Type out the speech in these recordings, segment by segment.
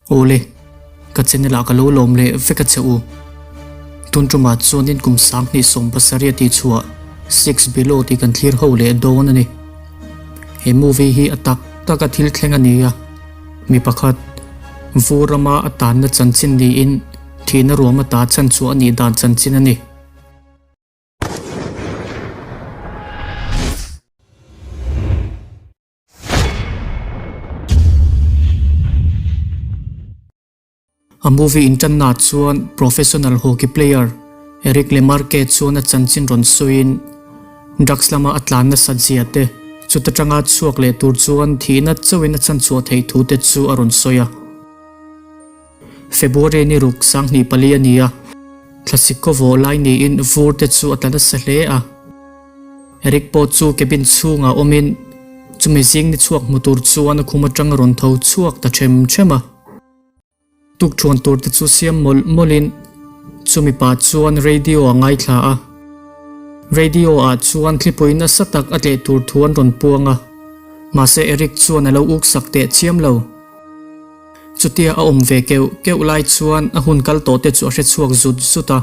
Awle, ka channel ah ka lo lawm leh vek a che u. Tun tumah chuanin kum 2017 tih chhuah Six Below tih kan thlir ho leh dawn a ni. He movie hi a tak tak a thil thleng a ni a, mi pakhat vur rama a tanna chanchin niin thihna ruam ata chhanchhuah a nih dan chanchin a ni. A movie inṭannaah chuan professional hockey player Eric Lemarque chuan a chanchin rawn sawiin drugs lama a tlan nasat zia te, chuta tanga chhuak leh tur chuan thihna chauhin a chhanchhuah theih thu te chu a rawn sawi a. February ni ruk 2004 a ni a, thlasik khaw vawh lai niin vur te chu a tla nasa hle a. Eric pawh chu cabin chhungah awmin chumi zing ni chhuak hmu tur chuan a khum atang a rawn tho chhuak ta them them a. Tukṭhuan tur te chu siam mawlh mawlhin chumi pa chuan radio a ngaithla a. Radio ah chuan thlipui nasa tak a tleh tur thu an rawn puang a, mahse Eric chuan a lo uksak teh chiam lo. Chutia a awm ve keuh keuh lai chuan a hun kal tawh te chu a hre chhuak zut zut a.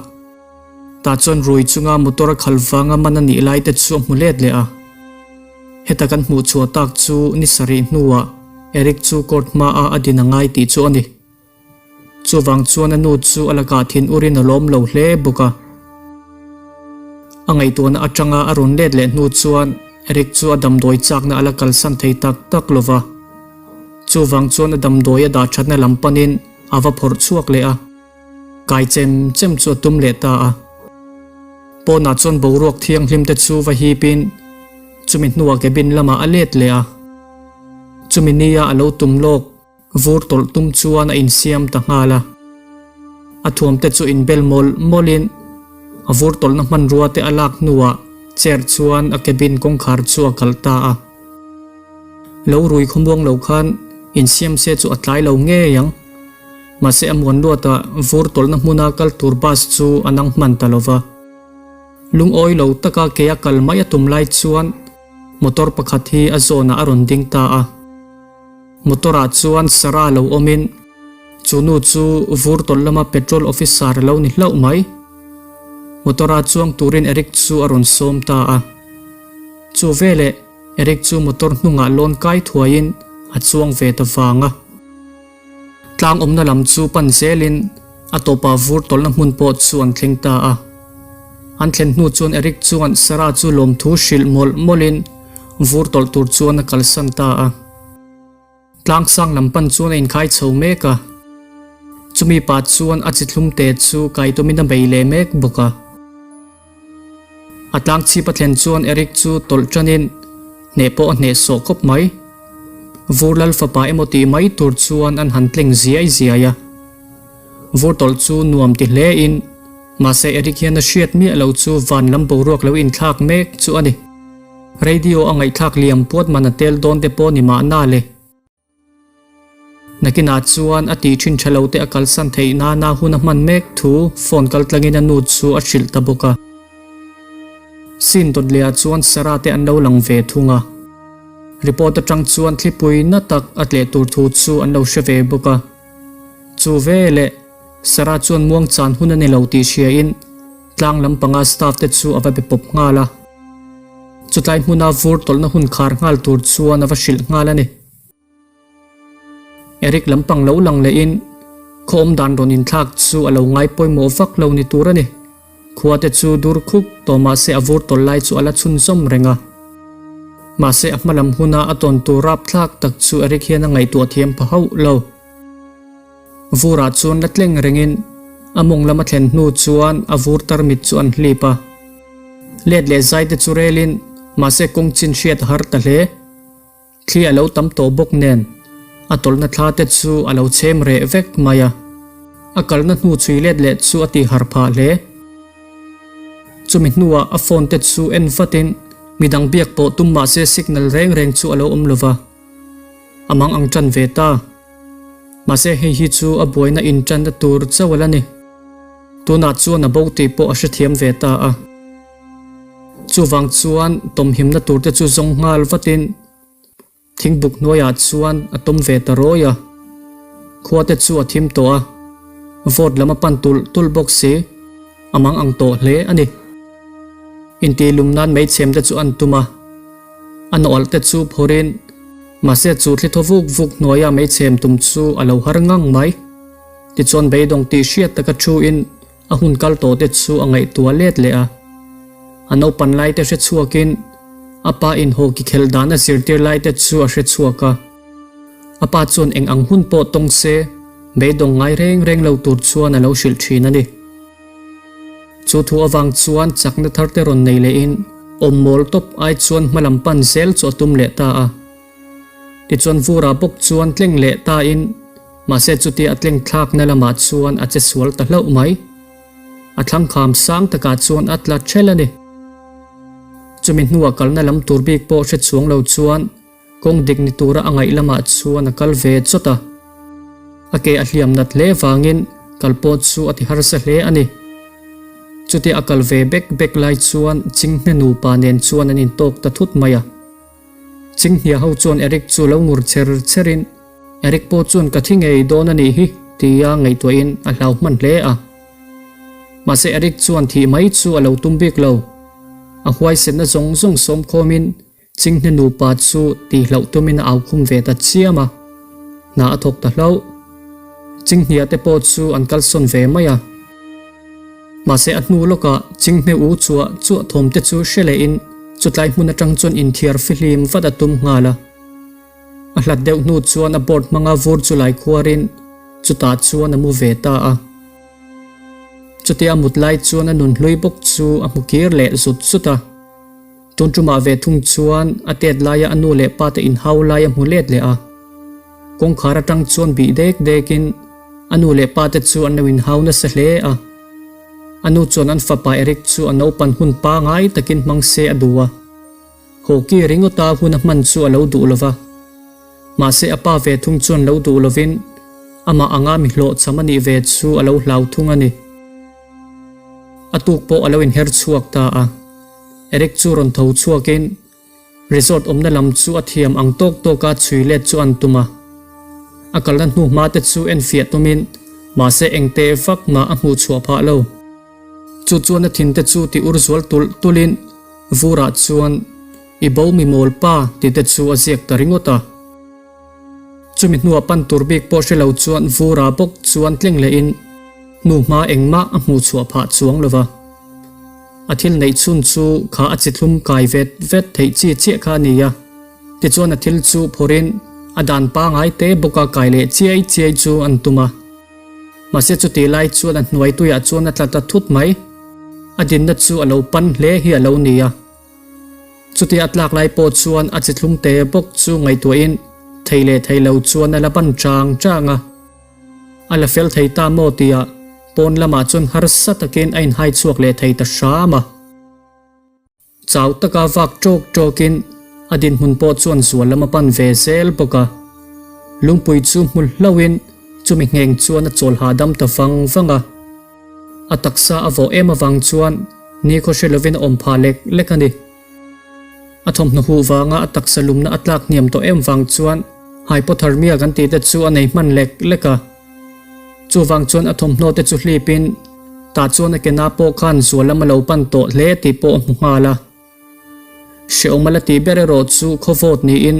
Tah chuan rui chunga motor a khal vanga man a nih lai te chu a hmu let leh a. Heta kan hmuh chhuah tak chu ni sarih hnuah Eric chu court hmaah a din a ngai tih chu a ni. Chuvang chuan a nu chu a lakah thin urin a lawm lo hle bawk a. A ngaihtuahna atanga a rawn let leh hnu chuan Eric chu a damdawi chakna a la kalsan thei tak tak lo va. Chuvang chuan a damdawi a dah thatna lam panin a va phawrh chhuak leh a. Kai chem chem chu a tum leh ta a. Pawnah chuan boruak thianghlim te chu va hipin chumi hnuah cabin lamah a let leh a. Chumi nia a lo tum lawk vur tawlh tum chuan a insiam ta nghal a. A thuam te chu inbel mawlh mawlhin a vur tawlhna hmanrua te a lak hnuah chair chuan a cabin kawngkhar chu a kalh ta a. Lo rui khawmuang lo khan insiam se chu a tlai lo ngei ang. Mahse a muan luatah vur tawlhna hmuna kal tur bus chu a nang hman ta lo va. Lungawi lo taka ke a kal mai a tum lai chuan motor pakhat hi a zawnah a rawn ding ta a. Motor ah chuan Sarah lo awmin chu nu chu vur tawlh lama petrol officer a lo ni hlauh mai. Motor a chuang turin Eric chu a rawn sawm ta a. Chu veleh Eric chu motor hnungah lawn kai thuaiin a chuang ve ta vang a. Tlang awmna lam chu pan zelin a tawpah vur tawlhna hmun pawh chu an thleng ta a. An thlen hnu chuan Eric chuan Sarah chu lawmthu hrilh mawlh mawlhin vur tawlh tur chuan a kalsan ta a. Tlang sang lam pan chuan a inkhai chho mek a. Chumi pa chuan a chi thlum te chu kai tumin a bei leh mek bawk a. A tlang chhip a thlen chuan Eric chu tawlh tanin hneh pawh a hneh sawh khawp mai. Vur lal fapa emaw tih mai tur chuan an han tleng ziai ziai a. Vur tawlh chu nuam ti hle in, mahse Eric hian a hriat miah lo chu van lam boruak lo inthlak mek chu a ni. Radio a ngaihthlak liam puat man a tel dawn te pawh ni mahna le. Nakinah chuan a tih thin tha lo te a kalsan theih nana hun a hman mek thu phone kal tlangin a nu chu a hrilh ta bawk a. Scene dawt lehah chuan Sarah te an lo lang ve thung a. Report atang chuan thlipui na tak a tleh tur thu chu an lo hre ve bawk a. Chu veleh Sarah chuan muang chan hun a ni lo tih hriain tlang lampanga staff te chu a va be pawp nghal a. Chutlai hmuna vur tawlhna hun khar nghal tur chuan a va hrilh nghal a ni. Eric lampang lo lang lehin khaw awm dan rawn inthlak chu a lo ngai pawimawh vak lo ni tur a ni. Khua te chu dur khup tawh mahse a vur tawlh lai chu a la chhunzawm reng a. Mahse a hma lam huna a tawn tur rapthlak tak chu Eric hian a ngaihtuah thiam pha hauh lo. Vurah chuan la tleng rengin a mawng lam a thlen hnu chuan a vur tarmit chu an hlip a. Let leh zai te chu relin mahse kawng chin hriat a har ta hle. Thli a lo tam tawh bawk nen a tawlhna thla te chu a lo chhem reh vek mai a. A kalna hnu chhui let leh chu a tih har phah hle. Chumi hnuah a phone te chu en vatin midang biak pawh tum mahse signal reng reng chu a lo awm lova. A mang ang tan ve ta. Mahse hei hi chu a buaina intanna tur chauh a la ni. Tunah chuan a bo tih pawh a hrethiam ve ta a. Chuvang chuan tawmhimna tur te chu zawng nghal vatin thingbuk hnuaiah chuan a tawm ve ta rawi a. Khua te chu a thim tawh a, vawt lam a pan tulh tulh bawk si, a mang ang tawh hle a ni. Intih lum nan meichhem te chu an tum a, a nawalh te chu phawrhin mahse chu thli thaw vuk vuk hnuaia meichhem tum chu a lo har ngang mai. Tichuan beidawng tih hriat taka thu in a hun kal tawh te chu a ngaihtuah let leh a. A naupan lai te hre chhuakin a pa in hockey khelh dan a zirtir lai te chu a hre chhuak a. A pa chuan eng ang hun pawh tawng se beidawng ngai reng reng lo tur chuan a lo hrilh thin a ni. Chu thu avang chuan chakna thar te rawn nei lehin awm mawl tawp ai chuan hmalam pan zel chu a tum leh ta a. Tichuan Vura bawk chuan tleng leh tain mahse chutia a tleng thlakna lamah chuan a che sual ta hlauh mai. A thlangkham sang takah chuan a tla ṭhelh a ni. Chumi hnua kalna lam tur bik pawh hre chhuang lo chuan kawng dik ni tura a ngaih lamah chuan a kal ve chawt a. A ke a hliam nat hle vangin kal pawh chu a ti harsa hle a ni. Chutia a kal ve bek bek lai chuan Chinghne nupa nen chuan an intawk ta thut mai a. Chinghnia ho chuan Eric chu lo ngur cher cherin, Eric pawh chuan ka thi ngei dawn a nih hi tia ngaihtuahin a hlau hman hle a. Mahse Eric chuan thih mai chu a lo tum bik lo. A huaisenna zawng zawng sawm khawmin Chinghne nupa chu tihloh tumin a au khum ve ta chiam a, hna a thawk ta hlauh. Chinghnia te pawh chu an kalsawn ve mai a. Mahse a hnu lawkah Chinghne u chuah chuah thawm te chu hre lehin chutlai hmun atang chuan inthiar fihlim vat a tum nghal a. A hlat deuh hnu chuan a board hmanga vur chu lai khuarin chutah chuan a mu ve ta a. Chutia a mut lai chuan a nun hlui bawk chu a hmu kir leh zut zut a. Tun tumah ve thung chuan a tet laia a nu leh pa te inhau lai a hmu let leh a. Kawngkhar atang chuan bih dek dekin a nu leh pa te chu an lo inhau nasa hle a. A nu chuan an fapa Eric chu a naupan hun pangai takin hmang se a duh a. Hockey ringawta hun a hman chu a lo duh lo va. Mahse a pa ve thung chuan lo duh lovin amah anga mi hlawhchham a nih ve chu a lo hlau thung a ni. A tuk pawh a lo inher chhuak ta a. Eric chu rawn tho chhuakin resort awmna lam chu a thiam ang tawk tawka chhui let chu an tum a. A kalna hnu hma te chu enfiah tumin mahse engte vak mah a hmuh chhuah phah lo. Chu chuan a thin te chu ti ur zual tulh tulhin Vurah chuan I bo mi mawl pa tih te chu a ziak ta ringawt a. Chumi hnua pan tur bik pawh hre lo chuan Vura bawk chuan tleng lehin hnu hma engmah a hmuh chhuah phah chuang lo va. A thil neih chhun chu kha a chi thlum kai vet vet theih chi chiah kha a ni a, tichuan a thil chu phawrhin a dan pangai te bawka kai leh chiai chiai chu an tum a. Mahse chutih lai chuan a hnuai tuiah chuan a tla ta thut mai. A dinna chu a lo pan hle hi a lo ni a. Chutia a tlak lai pawh chuan a chi thlum te bawk chu ngaihtuahin thei leh thei lo chuan a la ban chang chang a. A la fel thei ta maw tia pawn lamah chuan harsa takin a inhai chhuak leh thei ta hram a. Chau taka vak tawk tawkin a dinhmun pawh chuan zual lam a pan ve zel bawk a. Lungpui chu hmu hlauhin chumi ngheng chuan a chawl hahdam ta vang vang a. A taksa a vawh em avang chuan nikhaw hre lovin a awm phah lek lek a ni. A thawmhnaw huh vanga a taksa lumna a tlak hniam tawh em vang chuan hypothermia kan tih te chu a nei hman lek lek a. Chuvang chuan a thawmhnaw te chu hlipin tah chuan a kena pawh khan zual lam a lo pan tawh hle tih pawh a hmu nghal a. Hrehawm a la tih ber erawh chu khawvawt niin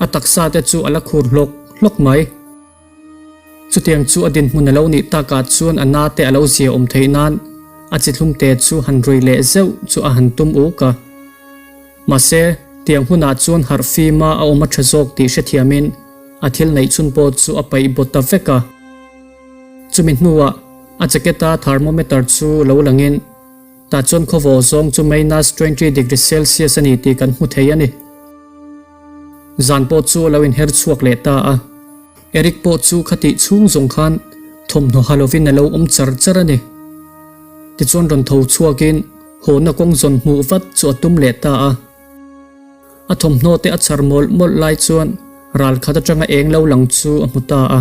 a taksa te chu a la khur hlawk hlawk mai. Chutiang chu a dinhmun a lo nih takah chuan a na te a lo zia awm theih nan a chi thlum te chu han rui leh zeuh chu a han tum uk a. Mahse, tiang hunah chuan harh fima a awm a tha zawk tih hrethiamin a thil neih chhun pawh chu a paih bawt ta vek a. Chumi hnuah a jacket-a thermometer chu lo langin tah chuan khawvawh zawng chu minus 20 degree celsius a ni tih kan hmu thei a ni. Zan pawh chu a lo inher chhuak leh ta a. Eric pawh chu khatih chhung zawng khan thawmhnaw ha lovin a lo awm char char a ni. Tichuan rawn tho chhuakin hawhna kawng zawn hmuh vat chu a tum leh ta a. A thawmhnaw te a char mawlh mawlh lai chuan ral khat atanga eng lo lang chu a hmu ta a.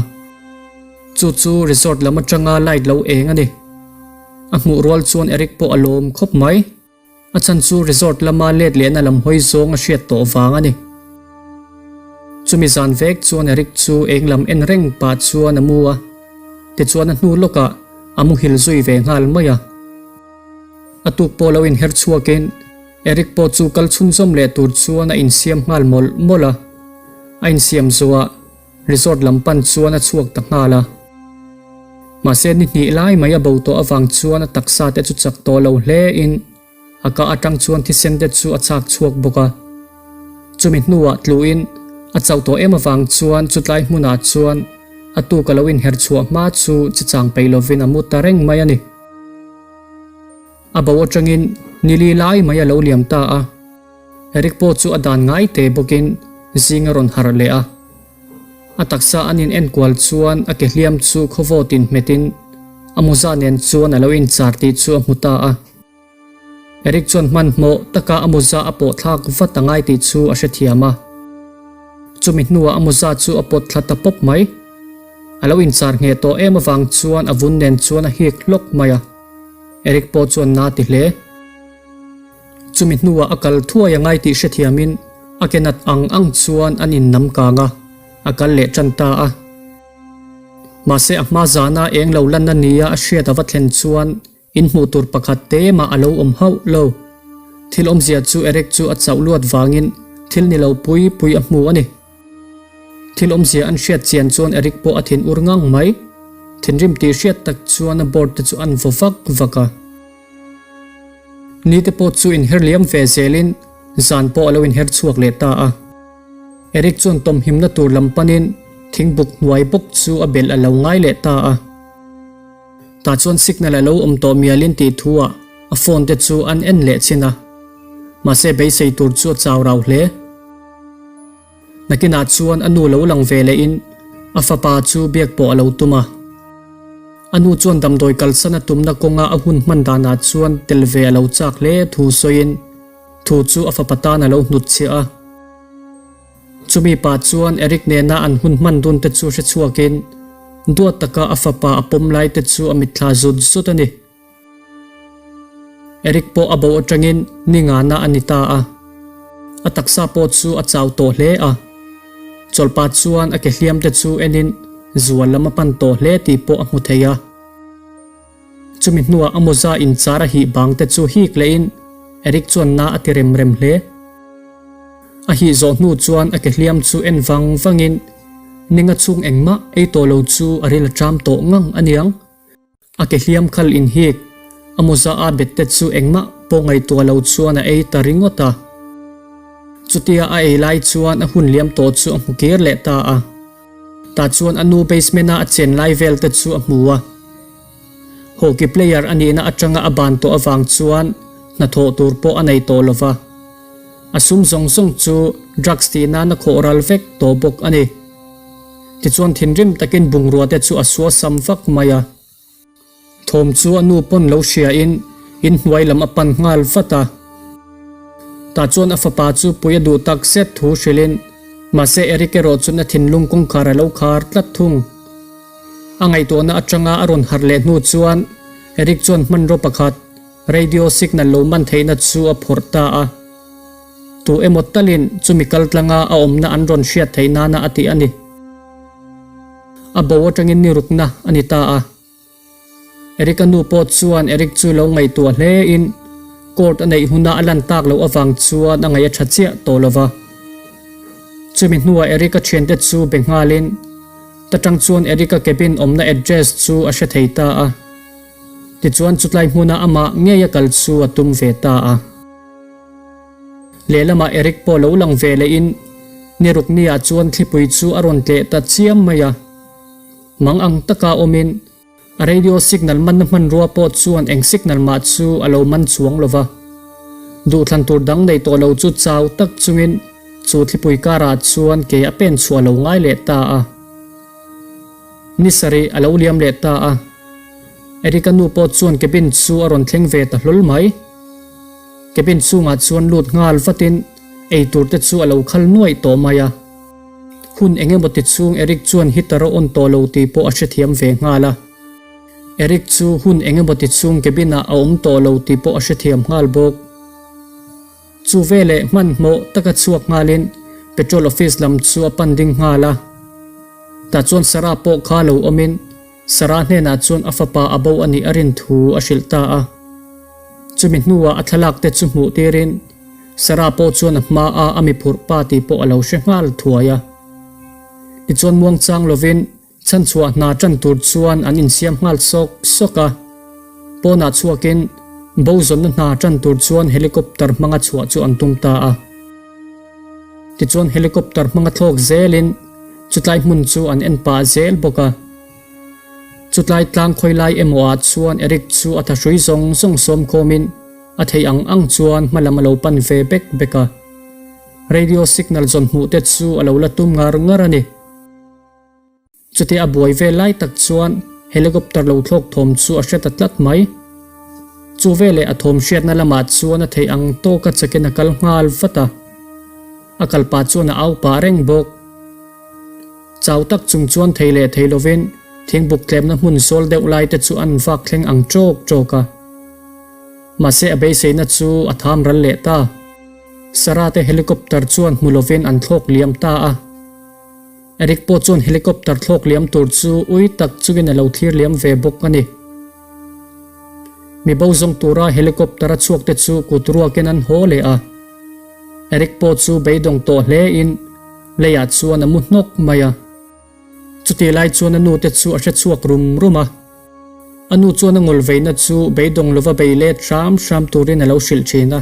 Chu chu resort lam atanga light lo eng a ni. A hmuh rual chuan Eric pawh a lawm khawp mai. A chhan chu resort lama let lehna lam hawi zawng a hriat tawh vang a ni. Chumi zan vek chuan Eric chu eng lam en reng pah chuan a mu a, tichuan a hnu lawkah a muhil zui ve nghal mai a. A tuk pawh lo inher chhuakin Eric pawh chu kal chhunzawm leh tur chuan a insiam nghal mawlh mawlh a. A insiam zawhah Resort lam pan chuan a chhuak ta nghal a. Mahse ni hnih lai mai a bo tawh avang chuan a taksa te chu chak tawh lo hle in a kah atang chuan thisen te chu a chak chhuak bawk a. Chumi hnuah tluin a chauh tawh em avang chuan chutlai hmunah chuan a tuk a lo inher chhuah hma chu chi chang peih lovin a mu ta reng mai a ni. A bo atangin nili lai mai a lo liam ta a. Eric pawh chu a dan ngai te bawkin zing a rawn harh leh a. A taksa an in enkual chuan a ke hliam chu khawvawt in hmetin a mawza nen chuan a lo inchar tih chu a hmu ta a. Eric chuan hmanhmawh taka a mawza a pawh thlak vat a ngai tih chu a hrethiam a. Chumi hnuah a mawza chu a pawt thla ta pawp mai. A lo inchar ngheh tawh em avang chuan a vun nen chuan a hik hlawk mai a. Eric pawh chuan na ti hle. Chumi hnuah a kal thuai a ngai tih hrethiamin a ke nat ang ang chuan an innam kang a, a kal leh tan ta a. Mahse a hma zana eng lo lanna nia a hriat a va thlen chuan in hmuh tur pakhat te mah a lo awm hauh lo. Thil awmzia chu Eric chu a chauh luat vangin thil ni lo pui pui a hmu a ni. Thil awmzia an hriat chian chuan Eric pawh a thin ur ngang mai. Thinrim tih hriat tak chuan a board te chu an vaw vak vak a. Ni te pawh chu inher liam ve zelin zan pawh a lo inher chhuak leh ta a. Eric chuan tawmhimna tur lam panin thingbuk hnuai bawk chu a belh a lo ngai leh ta a. Tah chuan signal a lo awm tawh mialin tih thu ah a phone te chu an en leh chin a. Mahse beisei tur chu a chau rau hle. Nakinah chuan a nu lo lang ve lehin a fapa chu biak pawh a lo tum a. A nu chuan damdawi kalsan a tumna kawnga a hun hman danah chuan tel ve a lo chak hle thu sawiin thu chu a fapa tan a lo hnutchhiah a. Chumi pah chuan Eric nena an hun hman dun te chu hrechhuakin duat taka a fapa a pawm lai te chu a mitthla zut zut a ni. Eric pawh a bo atangin ni ngana a ni ta a. A taksa pawh chu a chau tawh hle a. Chawlhpa chuan a ke hliam te chu enin zual lam a pan tawh hle tih pawh a hmu thei a. Chumi hnuah a mawza inchar a hih bang te chu hik lehin Eric chuan na a ti rem rem hle. A hih zawh hnu chuan a ke hliam chu en vang vangin ninga chhung engmah ei tawh lo chu a ril a ṭam tawh ngang a niang. A ke hliam khal inhik, a mawza a bet te chu engmah pawh ngaihtuah lo chuan a ei ta ringawt a. Chutia a ei lai chuan a hun liam tawh chu a hmu kir leh ta a. Tah chuan a nu basement a a chen lai vel te chu a hmu a. Hockey player a nihna atanga a ban tawh avang chuan hnathawh tur pawh a nei tawh lo va. A sum zawng zawng chu drugs tih nan a khawh ral vek tawh bawk a ni. Tichuan thinrim takin bungrua te chu a suasam vak mai a. Thawm chu a nu pawn lo hriain inhnuai lam a pan nghal vat a. Tah chuan a fapa chu pui a duh tak zet thu hrilhin mahse Eric erawh chuan a thinlung kawngkhar a lo khar tlat thung. A ngaihtuahna atanga a rawn harh leh hnu chuan Eric chuan hmanraw pakhat radio signal lo man theihna chu a phawrh ta a. Tu emaw talin chumi kaltlanga a awmna an rawn hriat theih nana a tih a ni. A bo atangin ni rukna a ni ta a. Eric-a nu pawh chuan Eric chu lo ngaihtuah hlein court a neih huna a lan tak loh avang chuan a ngaih a tha chiah tawh lo va. Chumi hnuah Eric-a thiante chu be nghalin ta tang chuan Eric-a cabin awmna address chu a hre thei ta a. Tichuan chutlai hmuna amah ngei a kal chu a tum ve ta a. Lehlamah Eric pawh lo lang ve lehin ni rukniah chuan thlipui chu a rawn tleh ta chiam mai a. Mang ang taka awmin a radio signal manna hmanrua pawh chuan eng signal mah chu a lo man chuang lo va. Duhthlan tur dang nei tawh lo chu chau tak chungin chu thlipui karah chuan ke a pen chhuah lo ngai leh ta a. Ni sarih a lo liam leh ta a. Eric-a nu pawh chuan cabin chu a rawn thleng ve ta hlawl mai. Cabin chhungah chuan lut nghal vatin ei tur te chu a lo khal nuaih tawh mai a. Hun eng emaw ti chhung Eric chuan heater a on tawh lo tih pawh a hrethiam ve nghal a. Eric chu hun eng emaw ti chhung cabin ah a awm tawh lo tih pawh a hrethiam nghal bawk. Chu veleh hmanhmawh taka chhuak nghalin Petrol office lam chu a pan ding nghal a. Tah chuan Sarah pawh kha lo awmin Sarah hnenah chuan a fapa a bo a nih a rin thu a hrilh ta a. Chumi hnuah a thlalak te chu hmuh tirin Sarah pawh chuan a hmaa a mi phurh pa tih pawh a lo hre nghal thuai a. Tichuan muangchang lovin Chhanchhuah hna tan tur chuan an insiam nghal sawk sawk a, pawnah chhuakin bo zawnna hna tan tur chuan helicopter hmanga chhuah chu an tum ta a. Tichuan helicopter hmanga thlawk zelin chutlai hmun chu an en pah zel bawk a. Chutlai tlang khawilai emaw ah chuan Eric chu a thahrui zawng zawng sawm khawmin a theih ang ang chuan hmalam a lo pan ve bek bek a. Radio signal zawn hmuh te chu a lo la tum ngar ngar a ni. Chutia a buai vel lai tak chuan helicopter lo thlawk thawm chu a hre ta tlat mai. Chu veleh a thawm hriatna lamah chuan a theih ang tawka chakin a kal nghal vat a. A kal pah chuan a au pah reng bawk. Chau tak chung chuan thei leh thei lovin thingbuk tlemna hmun sawl deuh lai te chu an vak thleng ang ṭawk ṭawk a. Mahse a beiseina chu a tham ral leh ta. Sarah te helicopter chuan hmu lovin an thlawk liam ta a. Eric pawh chuan helicopter thlawk liam tur chu ui tak chungin a lo thlir liam ve bawk a ni. Mi bo zawng tura helicopter a chhuak te chu kut ruakin an haw leh a. Eric pawh chu beidawng tawh hlein leiah chuan a mu hnawk mai a. Chutih lai chuan a nu te chu a hre chhuak rum rum a. A nu chuan a ngawl veina chu beidawng lova bei let hram hram turin a lo hrilh thin a.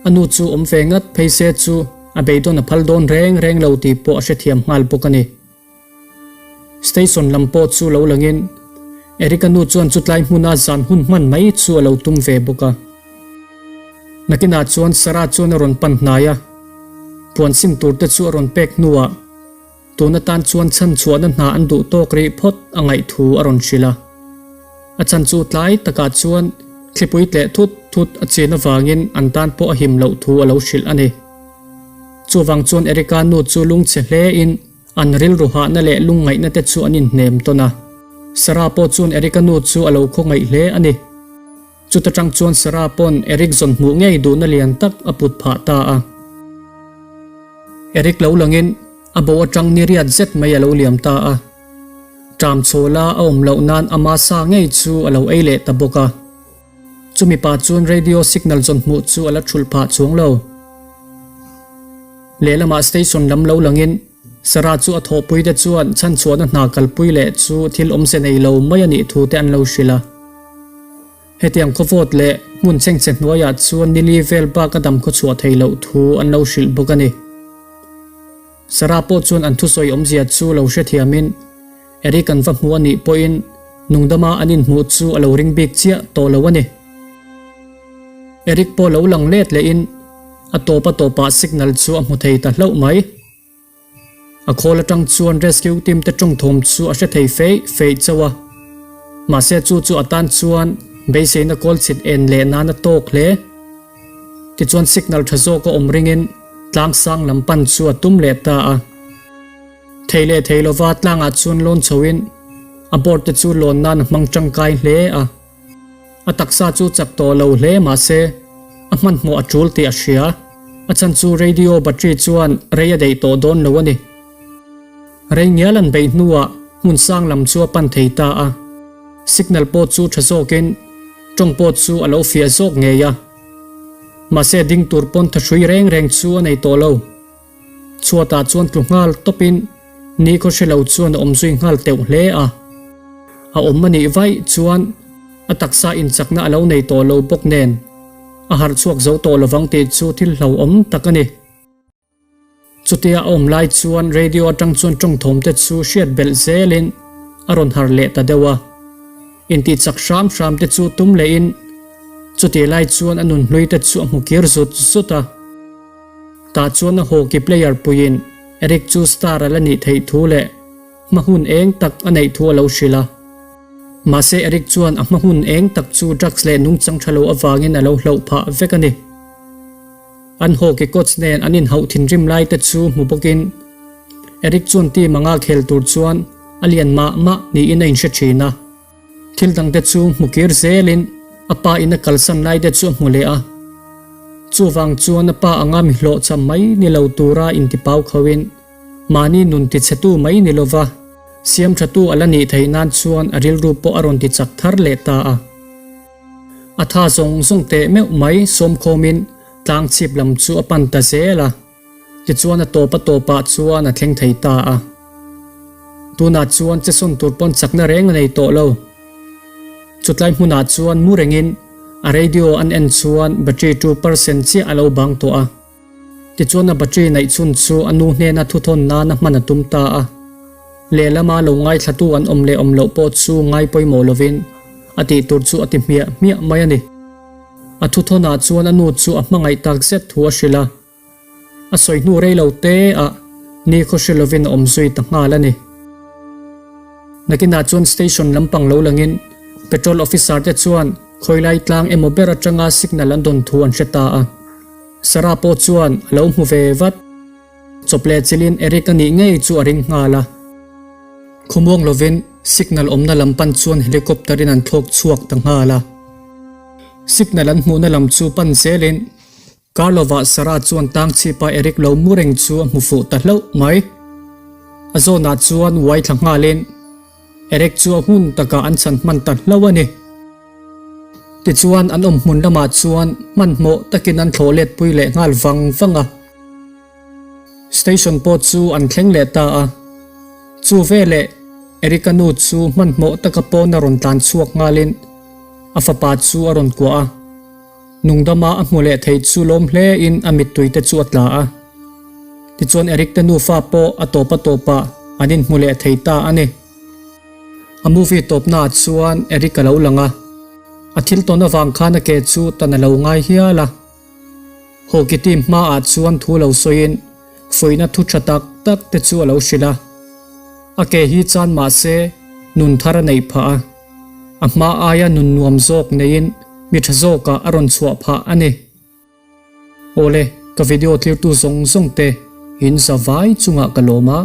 A nu chu awm ve ngat phei se chu a beidawn a phal dawn reng reng lo tih pawh a hrethiam nghal bawk a ni. Station lam pawh chu lo langin Eric-a nu chuan chutlai hmuna zan hun hman mai chu a lo tum ve bawk a. Nakinah chuan Sarah chuan a rawn pan hnai a, puan sin tur te chu a rawn pek hnuah, Tun atan chuan chhanchhuahna hna an duh tawk rih phawt a ngaih thu a rawn hrilh a. A chhan chu tlai takah chuan thlipui tleh thut thut a chin avangin an tan pawh a him loh thu a lo hrilh a ni. Chuvang chuan Erica nu chu lungchhe hlein an rilru hahna leh lungngaihna te chu an inhnem tawn a. Sarah pawh chuan Erica nu chu a lo khawngaih hle a ni. Chuta tang chuan Sarah pawn Eric zawn hmuh ngei duhna lian tak a put phah ta a. Eric lo langin a bo atang ni riat zet mai a lo liam ta a. Ṭam chhawla a awm loh nan ama sa ngei chu a lo ei leh ta bawk a. Chumi pa chuan radio signal zawn hmuh chu a la thulh phah chuang lo. Lehlamah station lam lo langin Sarah chu a thawhpuite chuan chhanchhuahna hna kalpui leh chu thil awmze nei lo mai a nih thu te an lo hrilh a. Hetiang khawvawt leh hmun chengchhe hnuaiah chuan nili vel bak a dam khawchhuah thei loh thu an lo hrilh bawk a ni. Sarah pawh chuan an thusawi awmzia chu lo hrethiamin Eric an va hmu a nih pawhin nungdama an inhmuh chu a lo ring bik chiah tawh lo a ni. Eric pawh lo lang let lehin a tawp a tawpah signal chu a hmu thei ta hlauh mai. A khawl atang chuan rescue team te tawng thawm chu a hre thei feih feih chauh a. Mahse chu chu atan chuan beiseina kawl chhit en leh nan a tawk hle. Tichuan signal tha zawk a awm ringin tlang sang lam pan chu a tum leh ta a. Thei leh thei lova tlangah chuan lawn chhoin a board te chu lawn nan a hmang tangkai hle a. A taksa chu chak tawh lo hle mahse a hmanhmawh a tul tih a hria. A chhan chu radio battery chuan rei a daih tawh dawn lo a ni. Rei ngial an beih hnuah hmun sang lam chu a pan thei ta a. Signal pawh chu tha zawkin tawng pawh chu a lo fiah zawk ngei a. Mahse ding tur pawn thahrui reng reng chu a nei tawh lo. Chhuatah chuan tlu nghal tawpin ni khaw hre lo chuan a awm zui nghal teuh hle a. A awm a nih vaih chuan a taksa inchakna a lo nei tawh lo bawk nen a harh chhuak zo tawh lovang tih chu thil hlauhawm tak a ni. Chutia a awm lai chuan radio atang chuan tawngthawm te chu hriat belh zelin a rawn harh leh ta deuh a. Intihchak hram hram te chu tum lehin chutih lai chuan a nunhlui te chu a hmu kir zut zut a. Tah chuan a hockey player puiin Eric chu star a la nih theih thu leh hma hun eng tak a neih thu a lo hrilh a. Mahse Eric chuan a hma hun eng tak chu drugs leh nungchang tha lo avangin a lo hloh phah vek a ni. An hockey coach nen an inhauh thinrim lai te chu hmu bawkin Eric chuan team anga khel tur chuan a lian mah mah niin a inhre thin a. Thil dangte chu hmu kir zelin a pa in a kalsan lai te chu a hmu leh a. Chuvang chuan a pa anga mi hlawhchham mai ni lo tura intipau khauhin mahni nun tichhetu mai ni lova siamthatu a la nih theih nan chuan a rilru pawh a rawn tichak thar leh ta a. A tha zawng zawng teh meuh mai sawmkhawmin tlangchhip lam chu a pan ta zel a. Tichuan a tawp a tawpah chuan a thleng thei ta a. Tunah chuan che sawn tur pawn chakna reng a nei tawh lo. Chutlai hmunah chuan mu rengin a radio an en chuan battery 2% chiah a lo bang tawh a. Tichuan a battery neih chhun chu a nu hnena thuthawn nana hman a tum ta a. Lehlama lo ngaithlatu an awm leh awm loh pawh chu ngai pawimawh lovin a tih tur chu a ti hmiah hmiah mai a ni. A thuthawnah chuan a nu chu a hmangaih tak zet thu a hrilh a. A sawi hnu rei lo te ah ni khaw hre lovin a awm zui ta nghal a ni. Nakinah chuan station lampang lo langin petrol officer te chuan khawilai tlang emaw ber atanga signal an dawn thu an hre ta a. Sarah pawh chuan a lo hmu ve vat. Chawp leh chilhin Eric a nih ngei chu a ring nghal a. Khawmuang lovin signal awmna lam pan chuan helicopter in an thlawk chhuak ta nghal a. Signal an hmuhna lam chu pan zelin Karlova Sarah chuan tangchhipa Eric lo mu reng chu a hmu fuh ta hlauh mai. A zawnah chuan uai thla nghalin Eric chu a hun takah an chhan hman ta hlauh a ni. Tichuan an awm hmun lamah chuan hmanhmawh takin an thlawh let pui leh nghal vang vang a. Station pawh chu an thleng leh ta a. Chu veleh Eric-a nu chu hmanhmawh taka pawn a rawn tlan chhuak nghalin a fapa chu a rawn kuah a. Nungdama a hmu leh thei chu lawm hle in a mittui te chu a tla a. Tichuan Eric te nufa pawh a tawp a tawp ah an inhmu leh thei ta a ni. A movie tawpna ah chuan Eric a lo lang a, a thil tawn avang khan a ke chu tan a lo ngai hial a. Hockey team hma ah chuan thu lo sawiin fuihna thu tha tak tak te chu a lo hrilh a. A ke hi chan mahse nun thar a neih phah a. A hma aia nun nuam zawk neiin mi tha zawkah a rawn chhuah phah a ni. Awle, ka video tlirtu zawng zawng te in za vai chungah ka lawm a,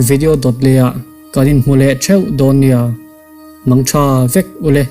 video dawt lehah kan inhmu leh theuh dawn nia. Mangtha vek ule.